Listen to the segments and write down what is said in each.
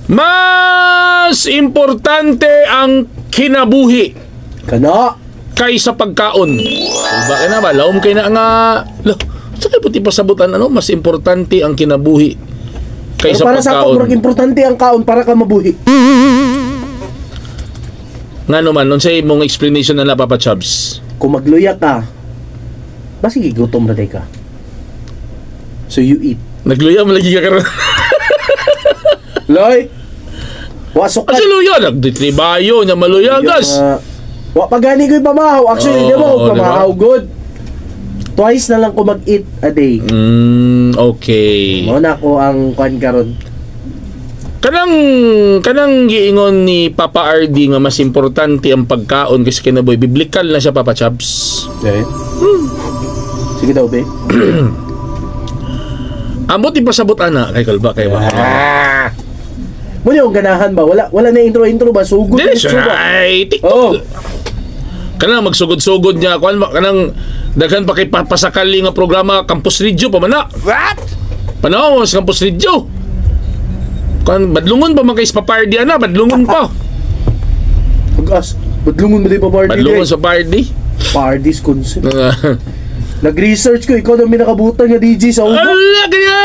Mas importante ang kinabuhi Kana. Kaysa pagkaon. Ba ka na ba? Laom kay na nga. Lo, sa kay puti pasabutan ano, mas importante ang kinabuhi Pero kaysa para sa ako, pagkaon. Murag importante ang kaon para ka mabuhi. Nga naman, unsay imong explanation na na, Papa Chubs? Kung magluya ka, basig gutom ra day ka. So you eat. Nagluya mo lagi ka karon. Loy. Wa sukat. Kasi luya, nagditribayo, nya maluyagas. Wa pa gani ko'y pamahaw. Actually, di ba Oo, ko pamahaw good. Twice na lang ko mag-eat a day. Okay. Mao na ko ang kuan karon. Kanang giingon ni Papa RD nga mas importante ang pagkaon kaysa kinabuhi. Biblical na siya, Papa Chubs. Okay. Sige daw, be. Ambot ipasabot ana kay kalba kay ba. Ah. Mo yung ganahan ba? Wala wala na intro intro ba? Sugod Diretso diretso na ba? ay TikTok. Oh. Kanang magsugod-sugod niya kuan kanang daghan pa kay papasakali nga programa, Campus Radio pa man na. What? Panahon mo sa Campus Radio. Kan badlungon pa man kay sa Papardi ana, badlungon pa. Pag-as. Badlungon mo di pa party. Badlungon sa Pardi. Party's concept. Nag-research ko, ikaw daw may nakabutan nga DJ sa ubo. Ala kaya.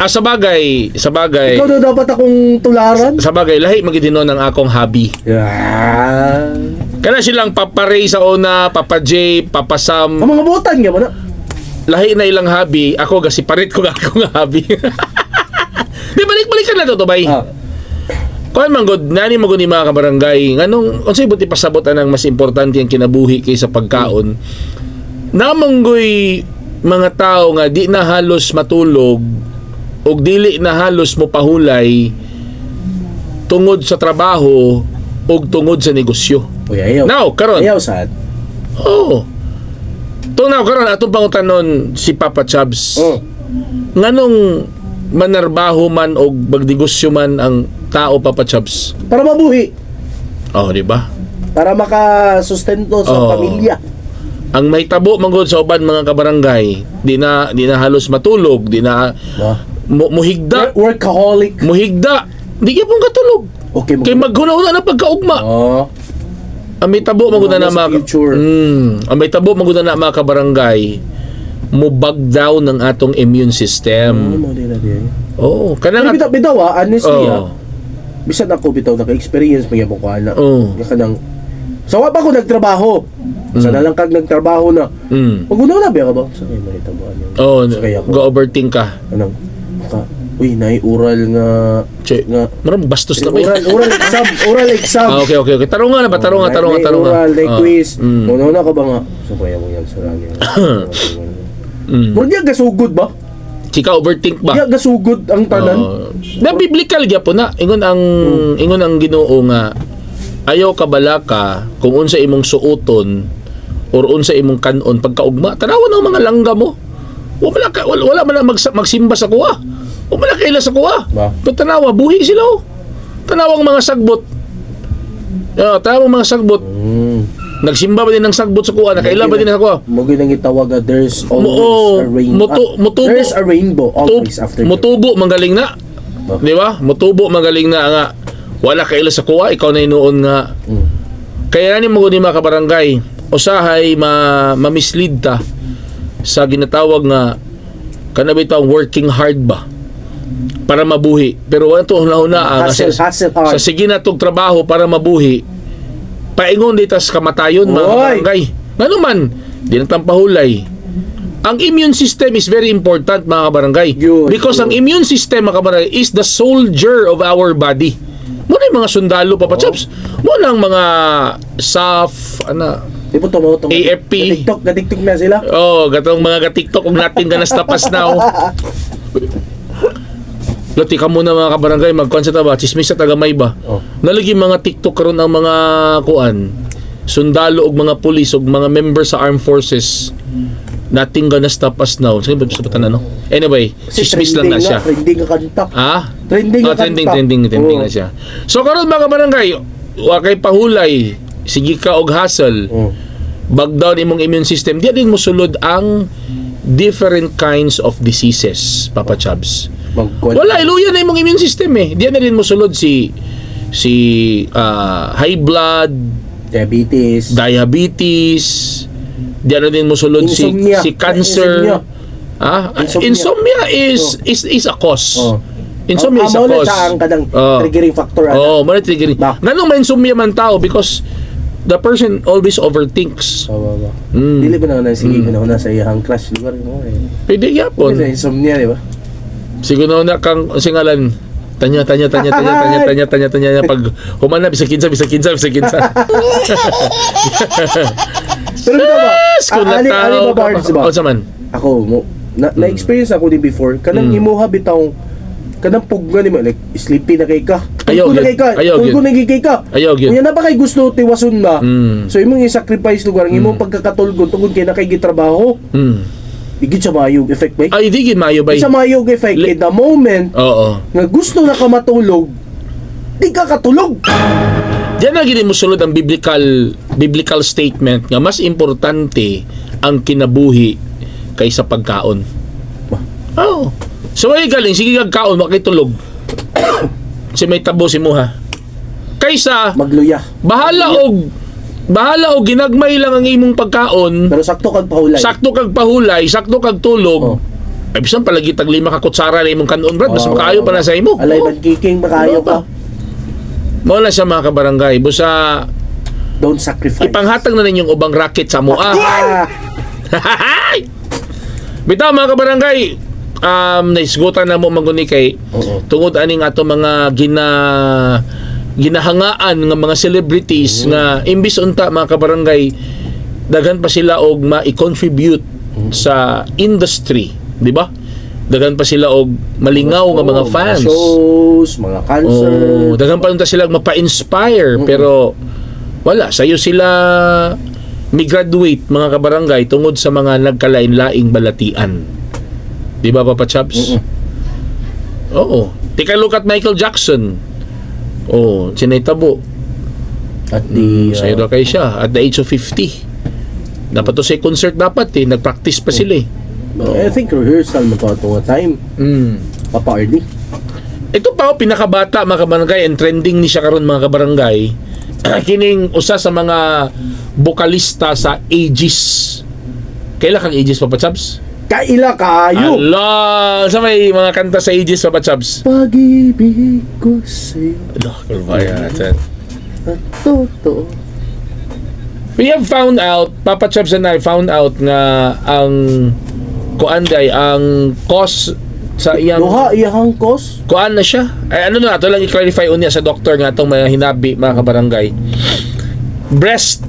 Ah, sa bagay, sa bagay. Ikaw daw dapat akong tularan. Sa bagay, lahi magid ang akong hobby. Yeah. Kana silang Papa Ray sa una, Papa J, Papa Sam, Ang mga butan nga mo na. Lahi na ilang hobby, ako gasiparit ko akong hobby. Di balik-balik ka na to, bay. Ah. Kuan man gud, nani man gud ni mga kabarangay, nganong unsay buti pasabot anang mas importante ang kinabuhi kaysa pagkaon? Namanggoy mga tao nga di na halos matulog ug dili na halos mo pahulay tungod sa trabaho ug tungod sa negosyo. Uy, ayaw. Now, karon. Ayaw sad. Oo. Oh. Now, karon atong pangutanon si Papa Chubs. Oh. Nganong manarbaho man og magnegosyo man ang tao, Papa Chubs? Para mabuhi. Oh, di ba? Para makasustento sa pamilya. Ang mahitabo man gud sa uban, mga kabarangay, di na halos matulog, di na Ba? Muhigda, Workaholic. Muhigda. Di gyud pong katulog. Okay, Kay maghuna-huna na pagkaugma. Oh. Ang mahitabo man gud na Sa mga future. Ang mahitabo man gud na mga kabarangay, mo bag down ang atong immune system. Ano mo din na din. Oo, kanang Pero bitaw, bitaw ah, honestly ah. Oo. Bisan ako bitaw naka-experience magyapon ko ana. Oo. Nga kanang sa wa pa ko nagtrabaho. Sa na lang kag nagtrabaho na. Pag una na biya ka ba? Sa kay mahitabo ano. Oh, Sa kaya ko. go overthink ka. Anong maka uy, nay oral nga Che, nga marang bastos na ba yun? Oral oral exam, oral exam. Ah, okay. Tarong nga na ba? Tarong nga, tarong nga, Nay tarong nga. oral, nay quiz. Una ka ba nga? Sa kaya mo yan sa niya. Murag di gasugod ba? Chika overthink ba? Di gasugod ang tanan. Oo. Na biblical gyapon na. Ingon ang Ginoo nga ayaw ka balaka kung unsa imong suoton or unsa imong kanon pagkaugma. Tanawan ang mga langga mo. Wala man na magsimba sa kuha. Wala man na kaila sa kuha. Ba? Pero tanawa, buhi sila oh. Tanawa ang mga sagbot. Tanawa ang mga sagbot. Nagsimba ba din ng sagbot sa kuha? Nakaila ba din sa kuha? Mo gyud ang gitawag nga there's always Oo, a rainbow. Mutubo. There's a rainbow always after the Mutubo magaling na. Oh. Di ba? Mutubo magaling na nga wala kaila sa kuha, ikaw na inuon nga. Kaya ni mo ni mga kabarangay, usahay ma ma-mislead ta sa ginatawag nga kana ba working hard ba para mabuhi. Pero wala to huna-huna nga Hustle, hustle hard. Sa sige na tog trabaho para mabuhi, paingon di tas kamatayon, mga Oy! kabarangay. Ngano man, di na pahulay. Ang immune system is very important, mga kabarangay. Yun, Because yun. ang immune system, mga kabarangay, is the soldier of our body. Mo na yung mga sundalo, Papa Chops. Mo na ang mga SAF, ana, Di po tumaw AFP. TikTok, ga-TikTok na sila. Oh, gatong mga ga-TikTok ug nothing gonna stop us now. Lati ka muna, mga kabarangay, magkuan sa taba, chismis sa tagamay ba? Oh. Nalagi mga TikTok karon ang mga kuan, sundalo og mga pulis og mga member sa armed forces. Nothing gonna stop us now. Sige, ba sa ano? Anyway, Kasi chismis lang na trending siya. nga, trending nga kanta. Ah? Trending Oh, nga trending, kanta. trending, trending Oo. Na siya. So karon, mga kabarangay, wa kay pahulay, sige ka og hustle. Bag down imong immune system, di din mo sulod ang different kinds of diseases, Papa Chubs. Magkuan. Wala, iluya na imong immune system eh. Diyan na rin mo sulod si high blood, Diabetes. Diabetes, diyan na din mo sulod si Insomnia. si cancer. Insomnia. Ah, Insomnia. insomnia is a cause. Oh. Insomnia is a Mao na cause. siya ang kanang Oh. triggering factor ana. Oh, mao na triggering. Ba? Nganong may insomnia man tao? Because the person always overthinks. Oo, ba. Mm. Dili ba na sige na na sa iyang crush lugar mo eh. Pwede gyapon. Pwede insomnia, di ba? Siguro na kang singalan tanya tanya tanya tanya tanya tanya tanya tanya tanya pag humana bisag kinsa, bisag kinsa, bisag kinsa. Pero bitaw ba? Yes, kung Ali ali natao ba Bards ba? Unsa man? Ako mo na, na-experience ako ni before kanang imuha bitaw kanang pugga nimo, like sleepy na kay ka. Ayaw Tulgo na gyud. kay ka. Ayaw Tulgo gyud. na kay ka. Ayaw gyud. Unya na ba kay gusto tiwason na. Mm. So imong i-sacrifice lugar ang imong pagkakatulgo tungod kay na kay gitrabaho. Igit sa mayog effect ba? Ay, di gid maayo bay. Sa mayog effect in the moment nga gusto na ka matulog, di ka katulog. Diyan na gid mo sulod ang biblical statement nga mas importante ang kinabuhi kaysa pagkaon. Ba? Oo. So ay galing sige kag kaon wa kay tulog. Si may tabo si muha. Kaysa Magluya. bahala og ginagmay lang ang imong pagkaon, Pero sakto kag pahulay. Sakto kag pahulay, sakto kag tulog. Oh. Ay bisan palagi tag lima ka kutsara na imong kanon, brad, mas Oo, makaayo oo. pa na sa imo. Alay Oo. man kicking makaayo Oo ka. ba? Mao na siya, mga kabarangay. Busa Don't sacrifice. Ipanghatag na ninyong ubang racket sa mua. Ah! Bitaw, mga kabarangay, naisgutan na mo maguni kay tungod aning ato mga ginahangaan nga mga celebrities nga imbis unta, mga kabarangay, daghan pa sila og ma-contribute sa industry, di ba? Daghan pa sila og malingaw nga mga Oo, fans. mga shows, mga concert. Oh, daghan pa unta sila mapa-inspire, pero wala sayo sila mi-graduate, mga kabarangay, tungod sa mga nagkalain-laing balatian. Di ba, Papa Chaps? Oo. Take a look at Michael Jackson. Oh, sinaytabo. At the Sayo daw kay siya at the age of 50. Dapat to sa concert dapat eh, nagpractice pa sila eh. I think rehearsal mo to ato nga time. Papa Ernie. Ito pa, oh, pinakabata, mga kabarangay, and trending ni siya karon, mga kabarangay. Kining usa sa mga bokalista sa Aegis. Kaila kang Aegis, Papa Chaps? Kaila kaayo. Allah! Sa may mga kanta sa Aegis, Papa Chaps? Pag-ibig ko sa'yo Allah, kurvaya natin. at totoo. We have found out, Papa Chaps and I found out nga ang kuan day, ang cause sa iyang Duha iyahang cause. Kuan na siya. Ay, ano na, ito lang i-clarify unya sa doktor nga itong mga hinabi, mga kabarangay. Breast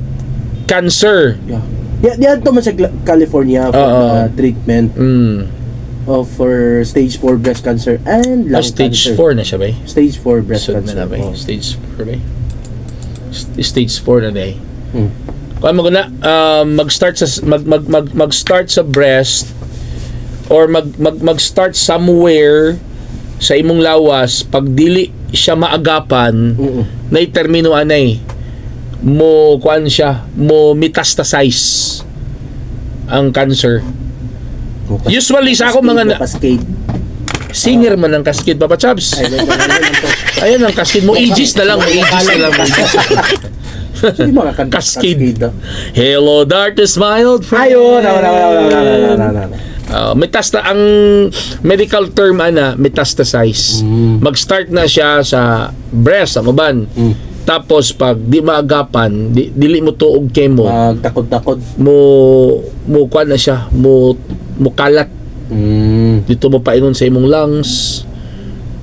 cancer. Yeah. Yeah, diyan to man sa California for Oo. the treatment of for stage 4 breast cancer and Ah, lung stage cancer. 4 na siya ba? Eh? Stage 4 breast Sud cancer. na na ba? Eh? Oh. Stage 4 ba? Eh? Stage 4 na na eh. Kuan mo na mag-start sa breast or mag mag mag-start somewhere sa imong lawas, pag dili siya maagapan, na termino anay mo, kuan siya, mo metastasize ang cancer. Usually sa ako mga na, Cascade. Singer man ang Cascade, Papa Chaps. Ay, wait, wait, wait, wait. Ayan ang Cascade mo, Aegis na lang mo, Aegis na lang. Sige, mga kanta. Cascade. Cascade, ah. Hello darkness, my old friend. Ayo, tama, tama, tama, tama, tama, tama, tama. Ang medical term ana, metastasize. Mag-start na siya sa breast ang uban. Tapos pag di maagapan, dili mo tuog chemo, Magtakod-takod. mo mo kuan na siya, mo mo kalat dito, mo paingon sa imong lungs.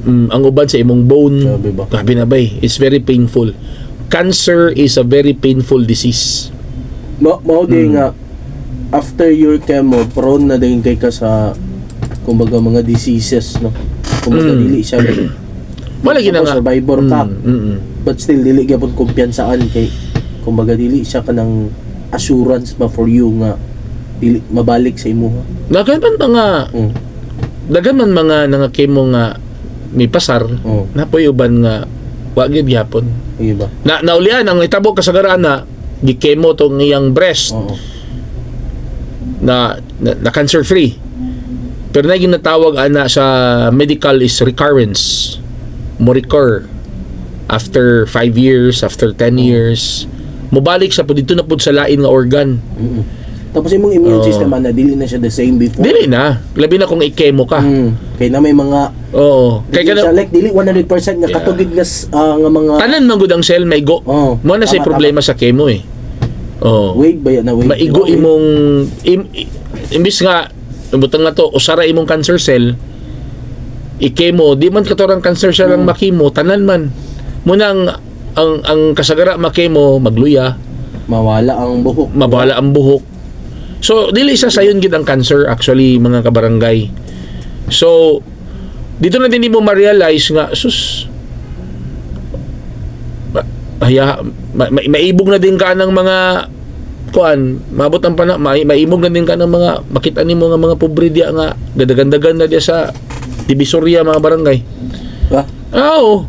Ang uban sa imong bone. Grabe ba? Grabe na ba eh. It's very painful. Cancer is a very painful disease. Mao din nga after your chemo, prone na din kay ka sa kumbaga mga diseases, no? Kumbaga dili siya Wala gina nga. Survivor ka. But still dili gyapon kumpiyansaan kay kumbaga dili siya kanang assurance ba for you nga dili mabalik sa imuha. Daghan man mga daghan man mga nanga-chemo nga may pasar. Oh. Napoy uban nga wa gyud gyapon. Iya ba? Na naulian ang nitabo kasagaran na gi-chemo tong iyang breast Oo. na cancer free. Pero na ginatawag ana sa medical is recurrence. Mo recur after 5 years, after 10 years. Mobalik sa pud dito na pud sa lain nga organ. Tapos imong immune system ana, dili na siya the same before. Dili na. Labi na kung i-chemo ka. Kay na may mga Kay dili kana siya like dili 100% nga katugid nga nga mga tanan man gud ang cell maigo. Oh, Mo na say tama. problema sa chemo eh. Oh. Wave ba yan na wave? Maigo Di ba, wave? Imong imbis nga butang na to usara imong cancer cell i-chemo, di man katorang cancer cell ang makimo, tanan man muna ang kasagara makemo, magluya. Mawala ang buhok. Mawala ang buhok. So dili sa sayon gid ang cancer actually, mga kabarangay. So dito na din mo ma-realize nga sus haya, maibog na din ka ng mga kuan, mabot ang pana, maibog na din ka ng mga makita nimo nga mga pobre diya nga gadagandagan na diya sa Divisoria, mga barangay. Ah, Oo.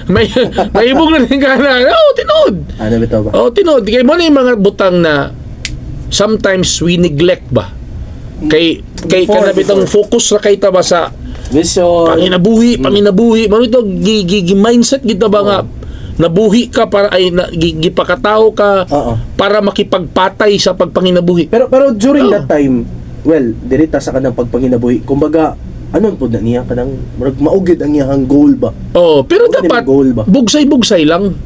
May maibog na din ka na. Oo, tinuod. Ano bitaw ba? Oh, tinuod. Kay mo na yung mga butang na sometimes we neglect ba? Kay Before, kana bitong before. Focus ra kay ta ba sa Vision. panginabuhi, panginabuhi. Mao ito gi, gi, gi mindset gid ta ba nga nabuhi ka para ay na, gipakatao ka para makipagpatay sa pagpanginabuhi. Pero pero during that time, well, diri ta sa kanang pagpanginabuhi. Kumbaga, ano pud na niya kanang murag maugid ang iyang goal ba? Oh, pero Huwag dapat nila goal ba? bugsay-bugsay lang.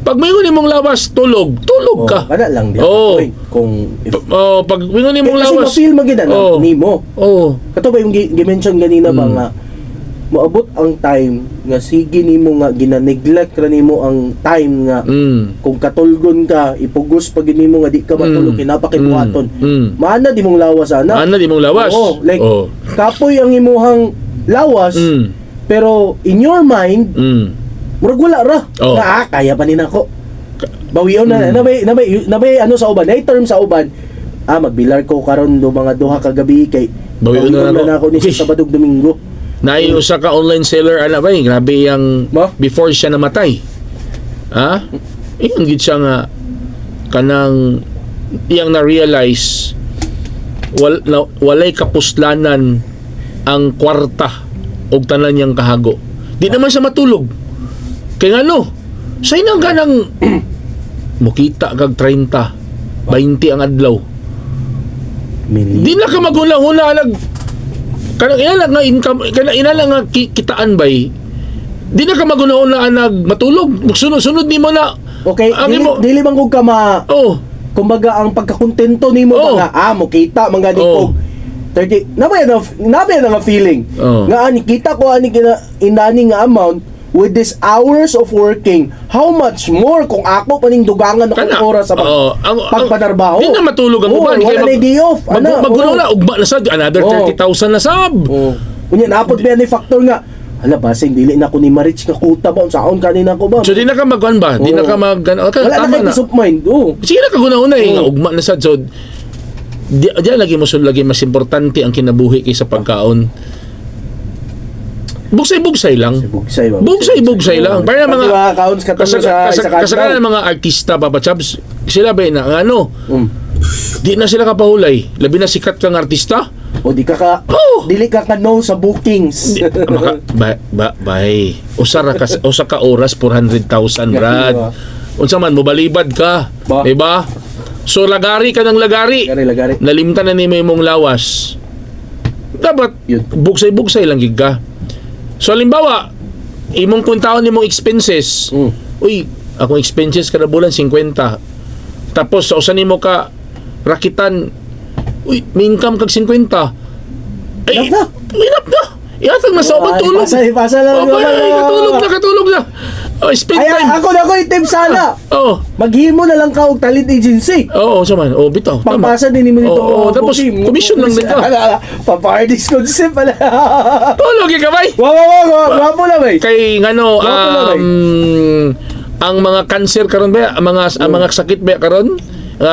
Pag may imong lawas, tulog, tulog Oh, ka. kana lang di. Oh. Kung if, Oh, pag mingon imong kasi lawas. ma-feel man gid na nimo. Kato ba yung gi-mention ganina ba nga moabot ang time nga sige nimo nga gina-neglect ra nimo ang time nga kung katulgon ka, ipugos pag nimo nga di ka matulog kay napakibuhaton. Maana di mong lawas ana. Ana di mong lawas. Oo, like kapoy ang imuhang lawas pero in your mind murag wala ra. Nga, ah, kaya pa ni nako. Bawion na na may ano sa uban, na term sa uban. Ah, magbilar ko karon do mga 2 ka gabi kay Bawion na na, nako. na ako ni sa Sabado ug Domingo. Naay usa ka online seller ana ba eh, grabe yang Ba? Before siya namatay. Ha? Ingon gid siya nga kanang iyang na-realize walay kapuslanan ang kwarta og tanan niyang kahago. Di naman siya matulog. Kay ngano? Say nang ganang mukita kag 30, 20 ang adlaw. Million. Di na ka maghula-hula nag kanang ina lang nga income, kanang ina lang nga kitaan bay. Di na ka maghula-hula nag matulog. Sunod-sunod nimo na. Okay, Ang dili, dili man kog ka ma Oh, kumbaga ang pagkakontento nimo ba nga ah mo kita man gani kog 30 nabay na nga feeling nga ani kita ko ani kina inani nga amount with this hours of working, how much more kung ako paning dugangan akong Kana. oras sa Oo. pagpadarbaho. Di na matulog ang Oo, uban. wala Kaya na day off ana. Maggulo na ugma na sad another 30,000 na sab. Oo. Unya napod ba ni factor nga hala, basing dili na ko ni ma-reach nga quota ba, unsaon kanina ko ba. So di na ka magkuan ba? Di na ka mag ano, Wala na tama kay na. peace of mind, oo. Sige na kaguna-una eh, nga ugma na sad. So di lagi mo lagi mas importante ang kinabuhi kaysa pagkaon. Bugsay-bugsay lang. Bugsay ba? Bugsay-bugsay lang. Para mga Pati mga accounts katulad sa isa ka kasagaran adlaw. ng mga artista, Papa Chabs, sila ba na ang ano, di na sila kapahulay. Labi na sikat kang artista. O di ka ka dili ka ka no sa bookings. Maka, ba, ba, bay. Usa ka oras 400,000, brad. Diba? Unsa man mobalibad ka, Ba? di ba? So lagari ka ng lagari. Lagari, lagari. Nalimtan na nimo imong lawas. Dapat Yun. bugsay-bugsay lang gid ka. So halimbawa, imong kwentaon nimong expenses. Uy, akong expenses kada bulan 50. Tapos sa usa nimo ka rakitan, uy, may income kag 50. Ay, Enough na. Enough na. Ihatag na sa uban Ay, tulog. pasa, ipasa lang. Oh, ay, katulog na, katulog na. Oh, spend Ay, time. ako na ko itim sana. Oh. Maghimo na lang ka og talent agency. Oo, sa man. Oh, bitaw. Tama. Pangpasa din nimo nito. Oo, tapos booking. commission lang din ka. Papa-artist concept pala. Tulog ka bay. Wow, wow, wow, wow, gwapo na bay. Kay ngano Gwapo na, bay. Ang mga cancer karon ba, ang mga sakit ba karon,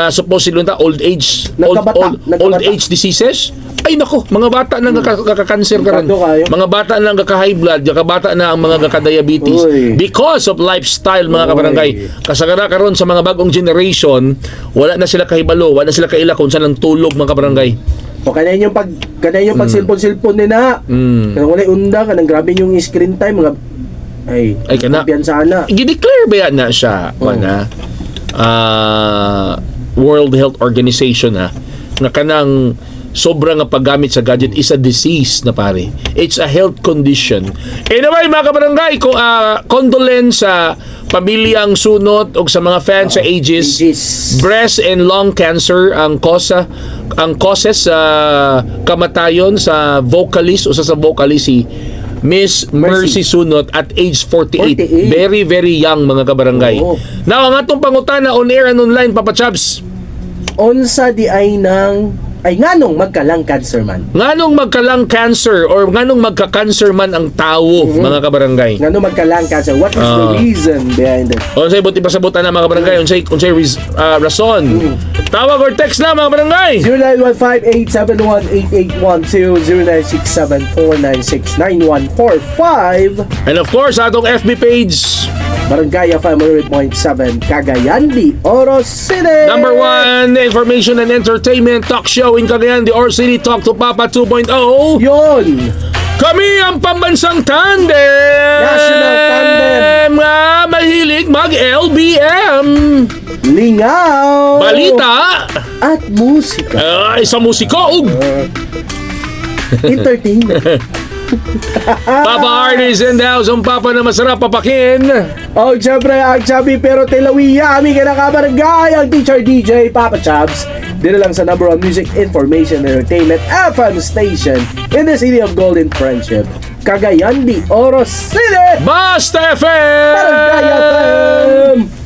supposedly ta old age, old Nagkabata, old, old nagkabata. age diseases. Ay nako, mga bata na nagkaka-cancer karon. Delikado kayo. Mga bata na nagkaka-high blood, mga bata na ang mga nagkaka-diabetes Uy. because of lifestyle, mga Uy. kabarangay. Kasagara karon sa mga bagong generation, wala na sila kahibalo, wala na sila kaila kung saan ang tulog, mga kabarangay. O kanay yung pag cellphone-cellphone ni na. Kanang walay unda, kanang grabe yung screen time mga ay, Ay, kana. Kumpiyansa na. Gi-declare ba yan na siya? Oh. Na World Health Organization ha, nga kanang sobra nga paggamit sa gadget is a disease na, pare. It's a health condition. Anyway, mga kabarangay, kung condolence sa pamilyang Sunot o sa mga fans sa Aegis. Aegis. Breast and lung cancer ang kosa ang causes sa kamatayon sa vocalist, usa sa vocalist, si Miss Mercy Mercy Sunot at age 48. 48. Very, very young, mga kabarangay. Oo. Now, ang atong pangutana on air and online, Papa Chabs. Unsa di ay nang ay nganong magka-lung cancer man? Nganong magka-lung cancer or nganong magka-cancer man ang tawo, mga kabarangay? Nganong magka-lung cancer? What is the reason behind it? Unsay buot ipasabutan na, mga kabarangay? Unsay rason? Tawag or text na, mga barangay. 0915-871-8812, 0967-496-9145. And of course, atong FB page, Barangay FM 100.7, Cagayan de Oro City. Number one information and entertainment talk show in Cagayan de Oro City, Talk to Papa 2.0. Yun! Kami ang pambansang tandem! National tandem! Nga mahilig mag-LBM! Lingaw! Balita! At musika. Ay, sa musiko! Ug Entertainment. Papa Artist in the house, ang papa na masarap papakin. Oh, syempre, ang chubby pero tilawiya, aming kinakabarangay, ang teacher DJ Papa Chabs. Dito lang sa number one music information entertainment FM station in the city of golden friendship, Cagayan de Oro City! Basta FM! Barangay FM!